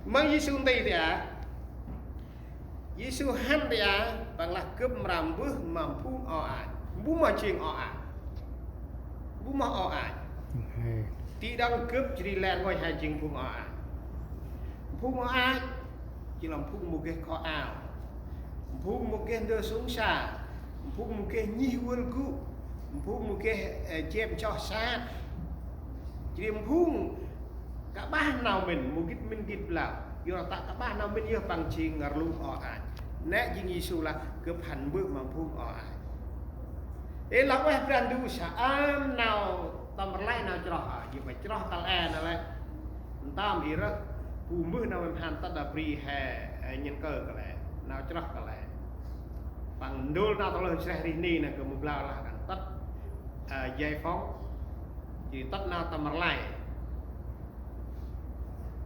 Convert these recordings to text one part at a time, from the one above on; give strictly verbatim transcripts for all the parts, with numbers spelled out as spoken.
Mơng Yêsu nti ti a, Yêsu hăn ti a, Păng lah: Gâp mra mbơh ma phung o ach. Mbu moh jêng o ach? Mbu moh o ach? Ti đăng gâp jêh ri lĕ rngôch he jêng phung o ach. Phung o ach jêng lah phung mâu geh kho ao, phung mâu geh ndơ sông sa, phung mâu geh nhih vâl gŭ, phung mâu geh, ơ, jêp nsoh sat. Jêh ri phung kƀah nau mĭn, mâu gĭt mĭn gĭt blao. Yor tă kƀah nau mĭn yơh păng jêng rlu o ach. Nĕ jêng Yêsu lah gâp hăn mbơh ma phung o ach. Ê, lah ueh Brah Ndu saơm nau tâm rlai nau chroh, a, jêh ma chroh kăl e nau lĕ. Ntơm i rơh bu mbơh nau mham hăn tât a bri he, ơ, nhân cơ kăl e, nau chroh kăl e. Păng ndôl nau tơlơi sreh rih ni nơh gâp mâu blao lah kăn tât, ơ, giải phóng. Jêh tât nau tâm rlai.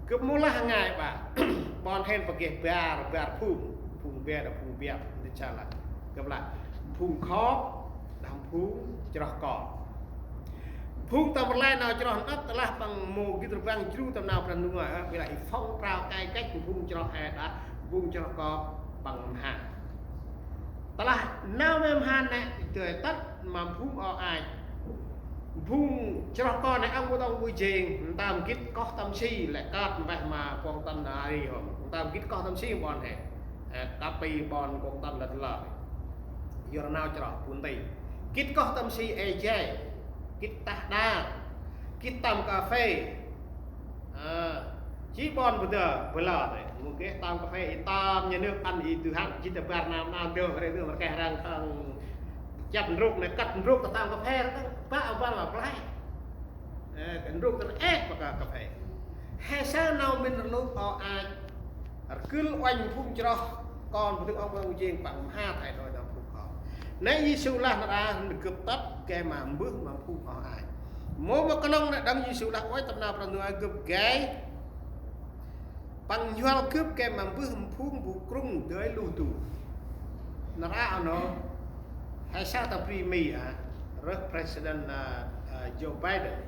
Gâp mâu lah ngai ƀă, ƀon hên pă geh bar, bar phung, phung bar đah phung biăp, nti sa lah. Gâp lah phung khŏk, đah phung chroh kon. Phung tâm rlai nau chroh năp tơ lah păng mâu gĭt rbăng jru tâm nau Brah Ndu ngơi, ơ, bi lah i phong trào cải cách phung chroh he đah, phung chroh kon păng mham. Tơ lah nau mham hăn nĕ, dơi tât ma phung o ach. Phung chroh kon nĕ ŏk bu tông bu jêng, ntơm gĭt koh tâm si, lĕ kơt mpeh ma kuŏng tăn a ri hŏm. Ntơm gĭt koh tâm si ƀon he. Ơ, kăp pi ƀon kuŏng tăn lăt lơi. Yor nau chroh bu nti. Gĭt koh tâm si ê jay. Gĭt tah đar. Gĭt tăm cà phê. Ơ, jêh ƀon bơ dơ, bơ lơ dê. Mâu geh tăm cà phê, i tăm nhà nước ăn i dư hăn, jêh ta bar nau, nau dơ, rê dơ, rê răng, răng, chăp ndrôk nê, kăt ndrôk, ta tăm cà phê, răng, bă, bă, bă, play. Ơ, kăt ndrôk, ta êk, bă, cà phê. He sa nau mĭn rnôk o ach. Rgâl uănh phung chroh kon, bu dâng ŏk bu dâng jêng păng mha thay đổi nau phung kon. Nê Yêsu lah nar aơ gâp tât gay ma mbơh ma phung o ach. Mâu ma knŏng nê đăng Yêsu lah uănh tâm nau Brah Ndu ngơi gâp gay. Păng njuăl gâp gay ma mbơh ma phung bu krŭng dơi luh du. Nar aơ nô, he sa ta bri Mi a, rơh President, a, a, Joe Biden,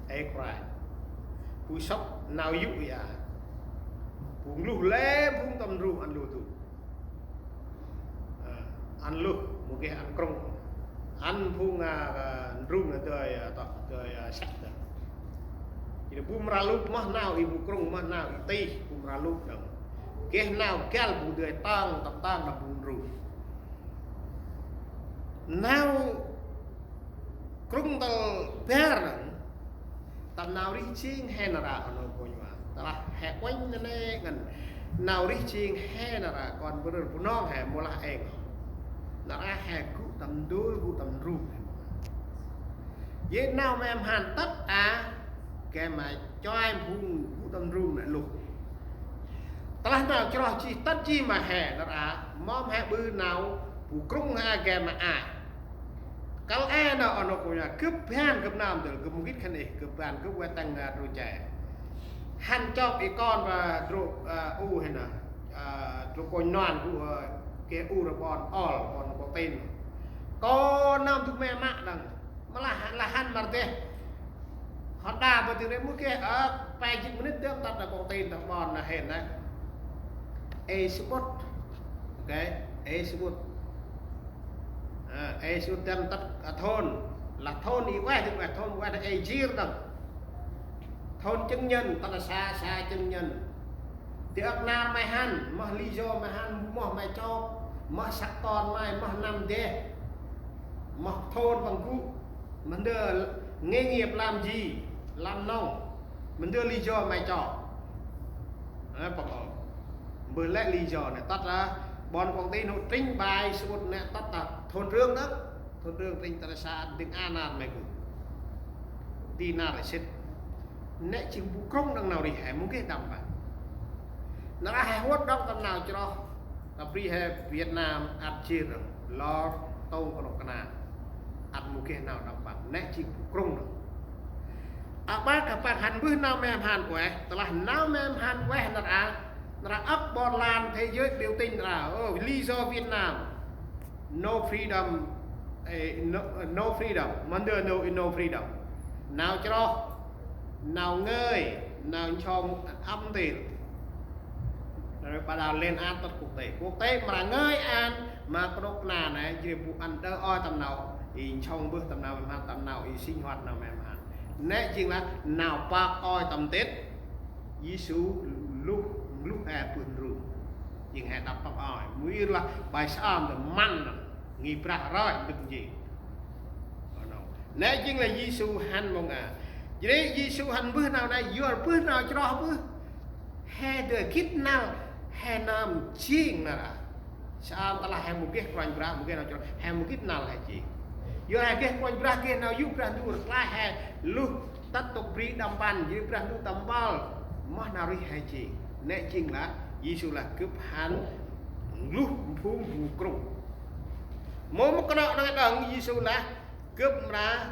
ê krai. Bu sŏk nau yô̆ ya. Phung luh lĕ phung tâm ndru ăn luh du. Ơ, ăn luh, mâu geh ăn krŭng. Ăn phung, a, a, ndrung a dơi, a, tŏ, dơi, a, săk dơi. Jêh ri bu mra luh moh nau i bu krŭng, moh nau i tih, bu mra luh dơ̆ng. Geh nau găl bu dơi tâng, tâm tâng đah bu ndrung. Nau krŭng tal bar nâng, tâm nau rih jêng he nar aơ nô kônh wa. Tơ lah he uănh nanê̆ ngăn. Nau rih jêng he nar aơ kon bơrơr Bunong he mâu lah êng. Nar aơ he gŭ tâm ndôl, gŭ tâm ndrung he mâu lah. Yê nau mham hăn tât a, gay ma choi phung gŭ tâm ndrung nê luh. Tơ lah nau chroh jêh tât jêh ma he nar aơ, mâm he ƀư nau bu krŭng he gay ma ai. Kăl e nô, nô kônh wa, gâp ban gâp nơm dơl, gâp mâu gĭt khân ê, gâp ban gâp wa tăng, a, drô che. Hăn chok i kon wa drô, a, u hên a, a, drô kônh nuan u, a, geh u rơ ƀon ôl, ƀon kônh tin. Kon nơm dŭk me ma đăng. Mâu lah, lah hăn măr deh. Hŏ đa bơ tĭng rê mâu geh, ơ, pe jê̆t minit dơm tât đah kônh tin đah ƀon nê hên nê. Ê sŭt. Ôkê, ê sŭt. Ơ, ê sŭt dơm tât, a, thôn. Lah thôn i ueh, dĭng ueh thôn ueh đah ê jêr đăng. Thôn chứng nhân, tât đah xã, xã chứng nhân. Ti âk nar may hăn, moh lý do may hăn, moh may chok, moh săk kon may, moh năm deh, moh thôn păng gŭ, moh ndơ nghề nghiệp làm gì, làm nông, moh ndơ lý do may chok. Ơ, păng ôh. Mbơh lĕ lý do nê, tât lah, ƀon kônh tin hŏ trình bày sŭt nê, tât lah thôn trưởng đó, thôn trưởng trình tât đah xã dĭng a nar may gŭ. Di nar lĕ sĭt. Nê jêng bu krŭng đăng nau rih he mâu geh đăm păng. Nar aơ he huăt đŏng tâm nau chroh. Ta bri he Việt Nam ăt jêr đăng. Lor tông kơnuk kơna. Ăt mâu geh nau đăm păng. Nê jêng bu krŭng đăng. A ƀă kah păng hăn mbơh nau mham hăn ueh. Tơ lah nau mham hăn ueh nar aơ. Nar aơ âk ƀon lan thế giới biểu tình nar aơ. Ô, lý do Việt Nam. No freedom, ê, no, no freedom, moh ndơ no, no freedom. Nau chroh, nau ngơi, nau nsong ăm ntil. Ri ƀa đao lên án tât quốc tế. Quốc tế mra ngơi ăn ma knôk kna nê, jêh ri bu ăn đơ ôi tâm nau i nsông bơh, tâm nau mhe mhan, tâm nau i sinh hoạt nau mhe mhan. Nê jêng lah nau pơk ôi tâm têt Yêsu luh, luh he bơh ndrung. Jêng he đăp pơk ôi. Mâu ir lah bai saơm tâm măn nê. Ngih Brah roi ndâk njêng. Nê jêng lah Yêsu hăn mông a. Jêh ri Yêsu hăn bơh nau nê, yor bơh nau chroh bơh. He dơi gĭt năl, he nơm jêng nar a. Saơm tơlah he mâu geh Kôranh Brah, mâu geh nau chroh, he mâu gĭt năl he jêng. Yor he geh Kôranh Brah, geh nau yô̆ Brah Ndu rklaih he luh tât tôk bri đăm păn, jêh ri Brah Ndu tâm mpơl. Moh nau rêh he jêng. Nê jêng lah Yêsu lah gâp hăn luh phung bu krŭng. Mâu mât knŏ đŏng, Yêsu lah gâp mra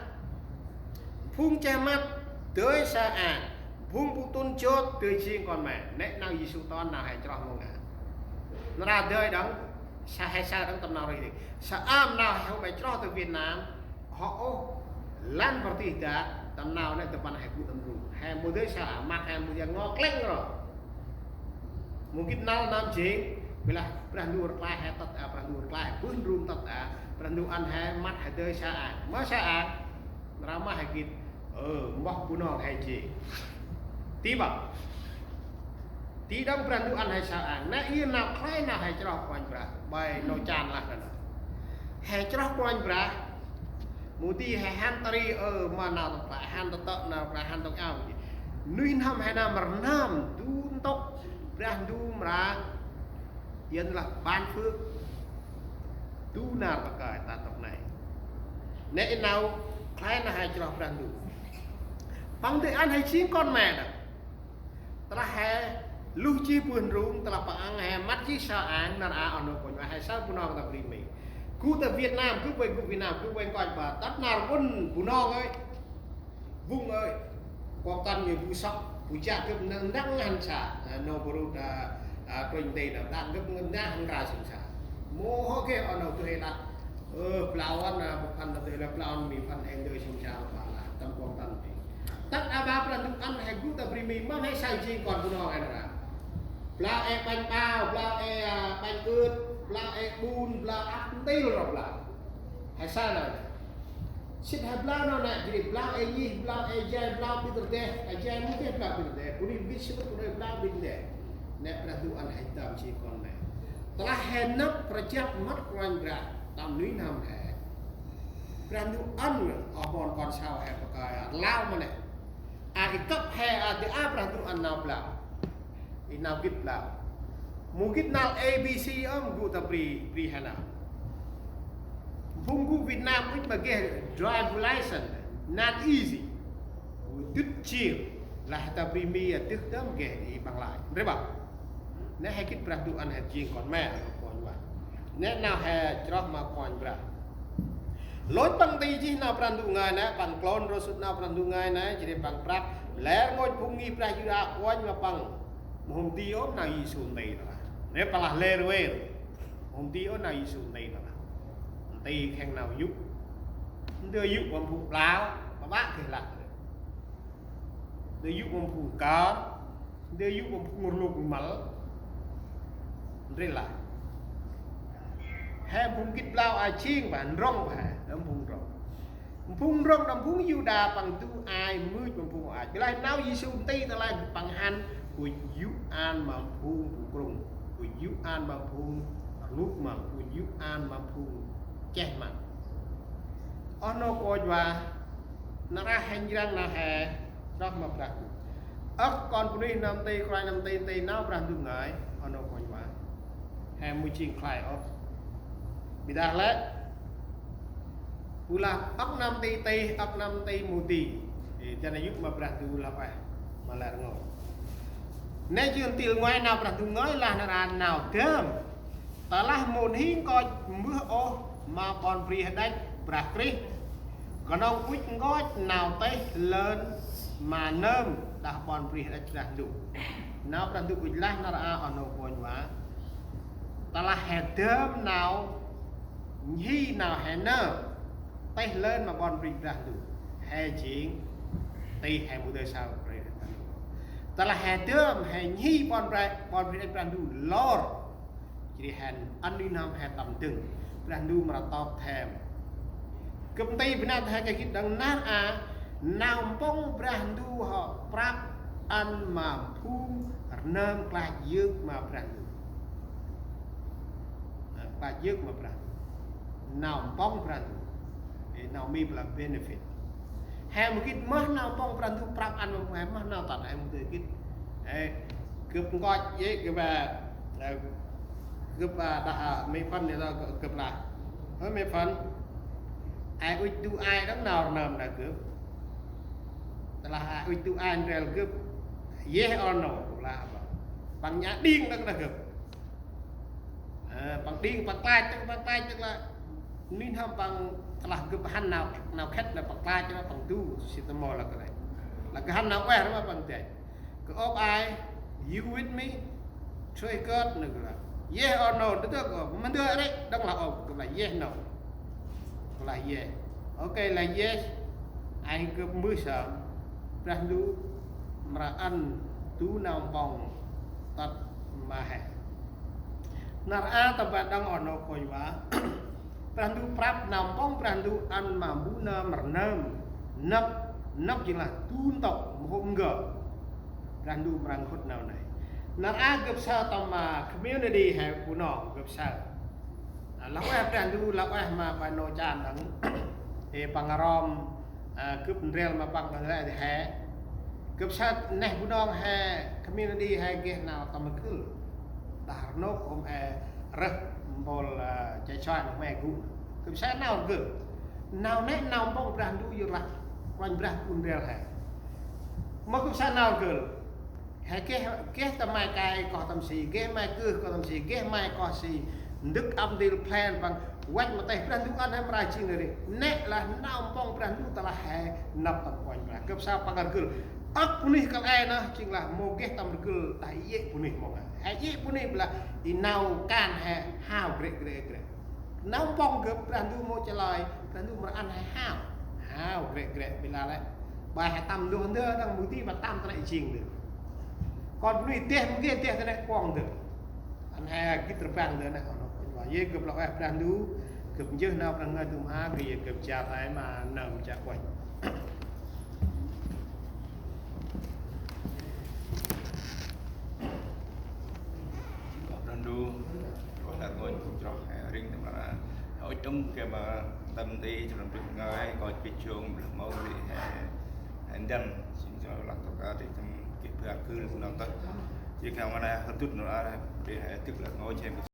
phung che măt dơi sa ang, phung bu tŭn jot dơi jêng kon me. Nê nau Yêsu ton nau he chroh mông a. Nra dơi đŏng, sa he sa đŏng tâm nau rêh. Saơm nau he hôm he chroh tơ Việt Nam, hŏ ôh lăn pơtih dak, tâm nau nê tâm ban he gŭ tâm ndrung. He mâu dơi sa ang, măt he mâu dơi ngŏ klĕng ro. Mâu gĭt năl nơm jêng, bi lah Brah Ndu rklaih he tât a, Brah Ndu rklaih bơh ndrung tât a, Brah Ndu ăn he măt he dơi sa ang. Ma sa ang, nra ma he gĭt, ơ, moh Bunong he jêng. Ti bă. Ti đŏng Brah Ndu ăn he sa ang. Nê i nau khlay nau he chroh Kôranh Brah. Bai nau chan lah nê. He chroh Kôranh Brah. Mâu di he hăn ta ri, ơ, ma nau tâm klă, hăn ta tŏ nau klă, hăn ta ao. Nuih n'hâm he nơm rnơm, du ntŭk, Brah Ndu mra, Yuăn lah ban phước. Du nar ta kơi, ta tŏk nê. Nê i nau, khlay nau he chroh Brah Ndu. Păng dơi ăn he jêng kon me đŏng. Tơlah he luh jêh bơh ndrung, tơlah păng ăn he măt jêh sa ang, nar a oh nô Kôranh Brah, he saơ Bunong ta bri Mi. Gŭ ta Việt Nam, gŭ vay gŭ Việt Nam, gŭ vay nkoch ƀa, tât nar ƀŭn Bunong ơi. Vung ơi. Kŏk tăn ngơi bu sŏk, bu chă gâp nâng đăng hăn sa, a, nô bru ta, a, Kôranh Brah nâng đăng gâp nâng đăng hăn kra sông sa. Mâu hŏ geh oh nô tu he lah. Ơ, blau ăn, a, bu phan ta tu he lah blau ăn Mi phan he ndơ sông sa ƀa lah, tâm kŏk tăn Mi. Tât a ƀa Brah Ndu ăn he gŭ ta bri Mi, ma he saơ jêng kon Bunong he nra. Blau e bánh bao, blau e, a, bánh ướt, blau e bun, blau ăp ntil ro blau. He saơ nau. Sĭt he blau nau nê, jêh ri blau e nhih, blau e jay, blau bit rơdeh, e jay mâu geh blau bit rơdeh, bu ni bit sĭt bu ni blau bit rơdeh. Nê Brah Ndu ăn he tơm jêng kon nê. Tơlah he nâp rjăp măt Kôranh Brah, tâm nuih n'hâm he. Brah Ndu ăn, oh ƀon kon sau he pakơi, a, rlau ma nê. A, i kâp he, a, dơi a Brah Ndu ăn nau blau. I nau gĭt blau. Mâu gĭt năl A B C ơm gŭ ta bri, bri he nau. Phung gŭ Việt Nam ŭch ma geh driver license, not easy. Dŭt jêng, lah ta bri Mi a dơh dơm geh i bằng lái. Ndri ƀă. Nê he gĭt Brah Ndu ăn he jêng kon me, oh nô Kôranh Brah. Nê nau he chroh ma Kôranh Brah. Lôch păng nti jêh nau Brah Ndu ngơi nê, păng klôn rô sŭt nau Brah Ndu ngơi nê, jêh ri păng prăp lĕ rngôch phung ngih Brah Yuđa uănh ma păng. Mâu hôm nti ôh nau Yêsu nti nơh. Nê păng lah lĕ rvê. Mâu hôm nti ôh nau Yêsu nti nơh. Nti kheng nau yô̆. Ndơ yô̆ ma phung blau, ma ƀă geh lah. Ndơ yô̆ ma phung kơr, ndơ yô̆ ma phung rluk măl. Ndri lah. He phung gĭt blau a jêng ƀa, ndrŏng ƀa, đăm phung ndrŏng. Phung ndrŏng đăm phung Yuđa păng du ai mưch ma phung ach. Bi lah nau Yêsu nti tơlah păng hăn, gŭ yô̆ an ma phung bu krŭng, gŭ yô̆ an ma phung rluk măl, gŭ yô̆ an ma phung cheh măl. Oh nô Kôranh Brah, nar aơ he njrăng nau he, chroh ma Brah Ndu. Âk kon bunuyh nơm nti, kôranh nơm nti, nti nau Brah Ndu ngơi, oh nô Kôranh Brah. He mâu jêng khlay ôh. Bi dah lĕ, bu lah âk nơm nti nti, âk nơm nti mâu di. Ê, dăn yô̆ ma Brah Ndu lah ueh, ma lĕ rngôch. Nê jêng ntil ngoai nau Brah Ndu ngơi lah nar aơ nau dơm. Tơlah mâu n'hing nkoch mbơh ôh ma ƀon bri hađăch Brah Krist. Knŏng ŭch nkoch nau têh lơn ma nơm đah ƀon bri hađăch Brah Ndu. Nau Brah Ndu ŭch lah nar aơ oh nô Kôranh Brah. Tơlah he dơm nau n'hi nau he nơm. Têh lơn ma ƀon bri Brah Ndu. He jêng, têh he mâu dơi saơ bri Brah Ndu. Tơlah he dơm, he nhi ƀon Brah, ƀon Brah, Brah Ndu lor. Jêh ri he ăn nuih n'hâm he tâm dâng. Brah Ndu mra tŏp thêm. Gâp nti bơh năp he kơ gĭt đŏng nar a, nau mpŏng Brah Ndu hŏ prăp ăn ma phung rnơm klach yơk ma Brah Ndu. Nơm klach yơk ma Brah Ndu. Nau mpŏng Brah Ndu. Ê, nau mi blah benefit. He mâu gĭt moh nau mpŏng Brah Ndu prăp ăn ma phung he moh nau tât he mâu gĭt. Ê, gâp nkoch, ê, gâp, a, ê, gâp, a, đă, a, mê̆ Phăn nê, gâp lah. Ơ, mê̆ Phăn. Ai ŭch du ai đŏng nau rnơm đah gâp. Tơlah ai ŭch du ai ndrel gâp. Yes or no, gâp lah. Păng nhă đing đŏng đah gâp. Ơ, păng đing, păng klach, păng klach, păng klach. Nuih n'hâm păng tơlah gâp hăn nau, nau khât lah păng klach, păng du, si tâm mâo lah kơ lĕ. Lah gâp hăn nau ueh, păng dăch. Gâp ôp ai, you with me? Trust God, nơh gâp lah. Yes or no, ndơ gâp, ma ndơ rê, đŏng lah ôp, gâp lah yes, no. Gâp lah yes. Ok, lah yes. Ai gâp mbơh sơm, Brah Ndu mra ăn du nau mpŏng tât ma he. Nar a tâm ban đŏng oh nô kônh va. Brah Ndu prăp nau mpŏng Brah Ndu ăn ma bu nơm rnơm. Năp, năp jêng lah du ntŭk mhôm ngơ. Brah Ndu mra nkhŭt nau nây. Nar a gâp saơ tâm ma community he Bunong gâp saơ. A, lah ueh Brah Ndu, lah ueh ma bai nô chan đŏng. Ê păng rom, a, gâp ndrel ma păng ƀăng rê he. Gâp saơ neh Bunong he, community he geh nau tâm rgâl. Đah rnôk hôm e rơh mpôl, a, che choi nô me gŭ. Gâp saơ nau rgâl. Nau nê nau mpŏng Brah Ndu yơh lah. Kôranh Brah gŭ ndrel he. Ma gâp saơ nau rgâl. He geh, geh tâm may kay koh tâm si, geh may kưh koh tâm si, geh may koh si. Ndâk ăp ndrel plan păng văch ma têh Brah Ndu ăn he mra jêng rê. Nê lah nau mpŏng Brah Ndu tơlah he năp tâm Kôranh Brah. Gâp saơ păng rgâl. Âk bunuyh kăl e nơh jêng lah mâu geh tâm rgâl đah i yê̆ bunuyh mâu. He i yê̆ bunuyh blah i nau kan he hao grek grek grek. Nau mpŏng gâp Brah Ndu mâu chalơi, Brah Ndu mra ăn he hao. Hao grek grek bi lah lĕ. Bai he tâm ndu ndơ đăng mâu di ma tâm ta nê jêng ndơ. Kon bunuyh deh mâu geh deh ta nê kuŏng ndơ. Ăn he gĭt rbăng ndơ nê, oh nô kônh va. Yê gâp lah ueh Brah Ndu, gâp njêh nau Brah Ngơi dŭm a, gâp yê gâp jat ai ma nơm jat uănh. Brah Ndu, Brah Ndu chroh, he ring tâm ra. Ôi tâm ke ma tâm ti, tâm Brah Ngơi, koi kê chông, Brah Mâu ri, he, he ndăn, jêng chroh lah tôk a, ti tâm ke Brah Gưl, nau tât. Jêng khang ma nê, he tŭt nau a, ri he tŭt lah ngơi, jêng